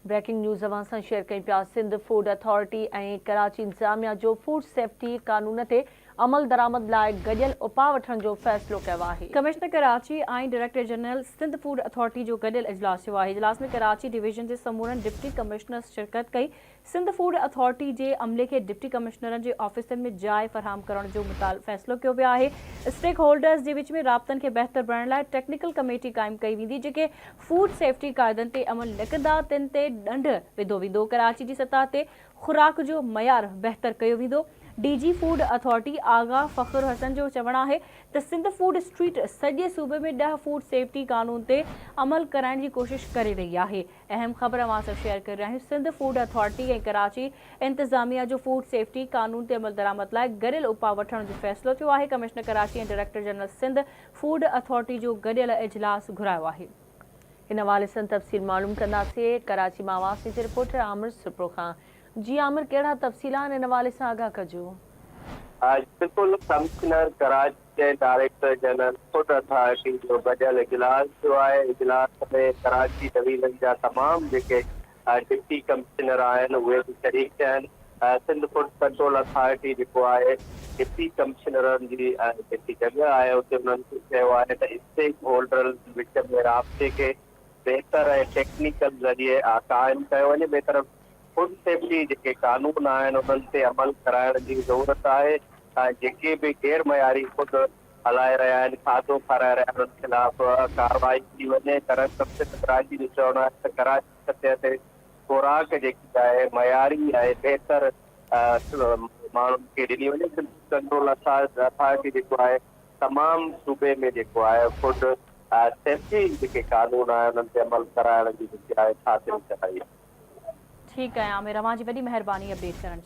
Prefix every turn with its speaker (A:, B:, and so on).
A: Breaking news اوهان سان share ڪيون پيا سنڌ فوڊ اٿارٽي ۽ ڪراچي انتظاميا جو فوڊ سيفٽي قانون تي عملدرآمد لاء گڏيل اپاء وٺڻ جو فيصلو ڪيو آهي.
B: Commissioner Karachi ۽ director general Sindh food authority جو گڏيل اجلاس ٿيو آهي. اجلاس ۾ ڪراچي ڊويزن جي سمورن ڊپٽي ڪمشنرز شرڪت ڪئي. سنڌ فوڊ اٿارٽي جي عملي کي ڊپٽي ڪمشنرن جي آفيسن ۾ جاء فراهم ڪرڻ جو فيصلو ڪيو ويو آهي. اسٽيڪ هولڊرز جي وچ ۾ رابطن کي بهتر بڻائڻ لاء ٽيڪنيڪل ڪميٽي قائم ڪئي ويندي جيڪي فوڊ سيفٽي قاعدن تي عمل نه ڪندا تن تي ڏنڊ وڌو ويندو. ڪراچي جي سطح تي خوراڪ جو معيار بهتر ڪيو ويندو. D G food authority Agha Fakhar Hassan جو چوڻ آهي ته سنڌ فوڊ اسٽريٽ سڄي صوبي ۾ ڏهه فوڊ سيفٽي قانون تي عمل ڪرائڻ جي ڪوشش ڪري رهي آهي. اهم خبر اوهان سان شيئر ڪري رهيا آهيون سنڌ فوڊ اٿارٽي ۽ ڪراچي انتظاميا جو فوڊ سيفٽي قانون تي عملدرآمد لاء گڏيل اپاء وٺڻ جو فيصلو ٿيو آهي commissioner Karachi ۽ director general Sindh food authority جو گڏيل اجلاس گهرايو آهي.
A: ان حوالي سان تفصيل معلوم ڪنداسين ڪراچي مان آواز جي رپورٽر عامر سپرو کان جي عامر ڪهڙا تفصيل آهن ان حوالي سان آگاهه ڪجو.
C: بلڪل commissioner Karachi ۽ director general food authority جو گڏيل اجلاس ٿيو آهي، اجلاس ۾ ڪراچي ڊويزن جا تمام جيڪي ڊپٽي ڪمشنر آهن اهي به شريڪ ٿيا آهن، سنڌ فوڊ ڪنٽرول اٿارٽي جيڪو آهي ڊپٽي ڪمشنرن جي جيڪي جڳهه آهي اتي انهن کي چيو آهي ته اسٽيڪ هولڊرن وچ ۾ رابطي کي بهتر ۽ ٽيڪنيڪل ذريعي قائم ڪيو وڃي، ٻئي طرف فوڊ سيفٽي جيڪي قانون آهن انهن تي عمل ڪرائڻ جي ضرورت آهي ۽ جيڪي به غير معياري فوڊ هلائي رهيا آهن کاڌو کارائي رهيا آهن انهن خلاف ڪارروائي ڪئي وڃي ڪرنٽ ڪمشنر ڪراچي جو چوڻ آهي ته ڪراچي سطح تي خوراڪ جيڪي آهي معياري ۽ بهتر ماڻهن کي ڏني وڃي سنڌ ڪنٽرول اٿارٽي جيڪو آهي تمام صوبي ۾ جيڪو آهي فوڊ سيفٽي جيڪي قانون آهن انهن تي عمل ڪرائڻ جي جيڪي آهي خاطري ڪرائي آهي.
B: ٺيڪ آهي عامر اوهان جي وڏي مهرباني اپڊيٽ ڪرڻ جي.